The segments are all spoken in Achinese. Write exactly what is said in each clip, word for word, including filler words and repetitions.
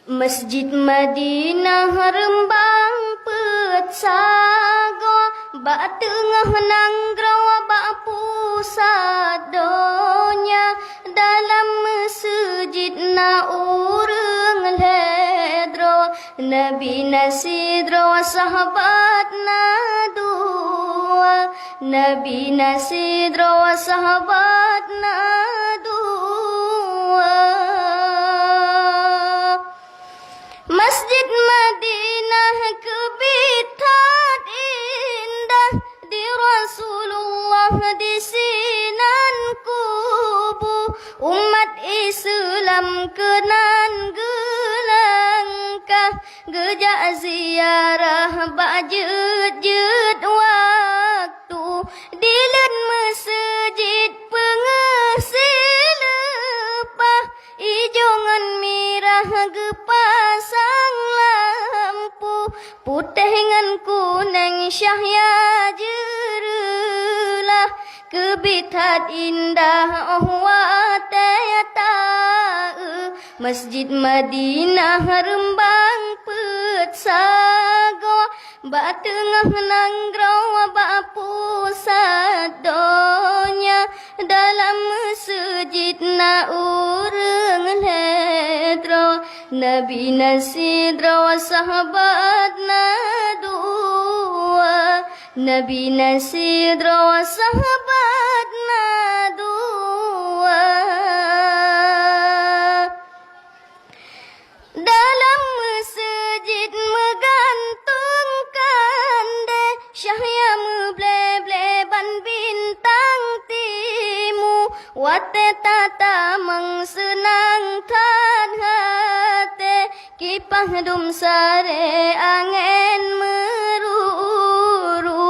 Masjid Madinah reumbang peuet sagoe, bak teungoh nanggroe bak pusat donya. Dalam meuseujid na ureuëng lhée droe, Nabi na sidroe, sahabat na dua. Nabi na sidroe, sahabat na dua. Masjid Madinah keubiet that indah, di Rasulullah disinan kubu. Umat Islam keunan geulangkah, geujak ziarah bak jeuet-jeuet waktu. Di leuen meuseujid peungeuh sileupah, ijo ngon mirah geupasang lampu, putéh ngon kuneng syahya jeureulah, keubiet that indah óh watée taeu. Masjid Madinah reumbang peuet sagoe, bak teungoh nanggroe bak pusat donya. Dalam meuseujid na ureuëng lhée droe, Nabi na sidroe, sahabat na dua. Nabi na sidroe, sahabat na dua. Dalam meuseujid meugantung kandé, syahya meuble-ble ban bintang timu. Watée tatamong seunang that haté, kipah dum saré angén meururu.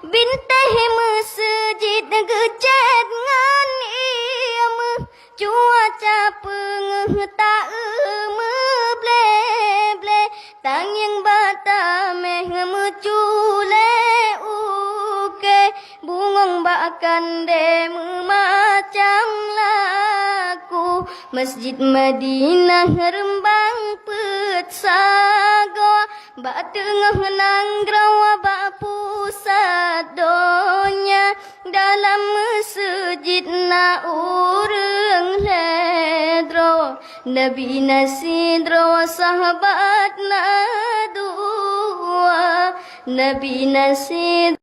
Bintéh meuseujid geucét ngon ié meuh, cuaca peungeuh taeu meuble-ble, tangieng bak taméh meuculée ukée, bungöng bak kandé meumacam laku. Masjid Madinah reumbang peuet sagoe, bak teungoh nanggroe bak pusat donya. Dalam meuseujid na ureuëng lhée droe, Nabi na sidroe, sahabat na dua. Nabi na sidroe.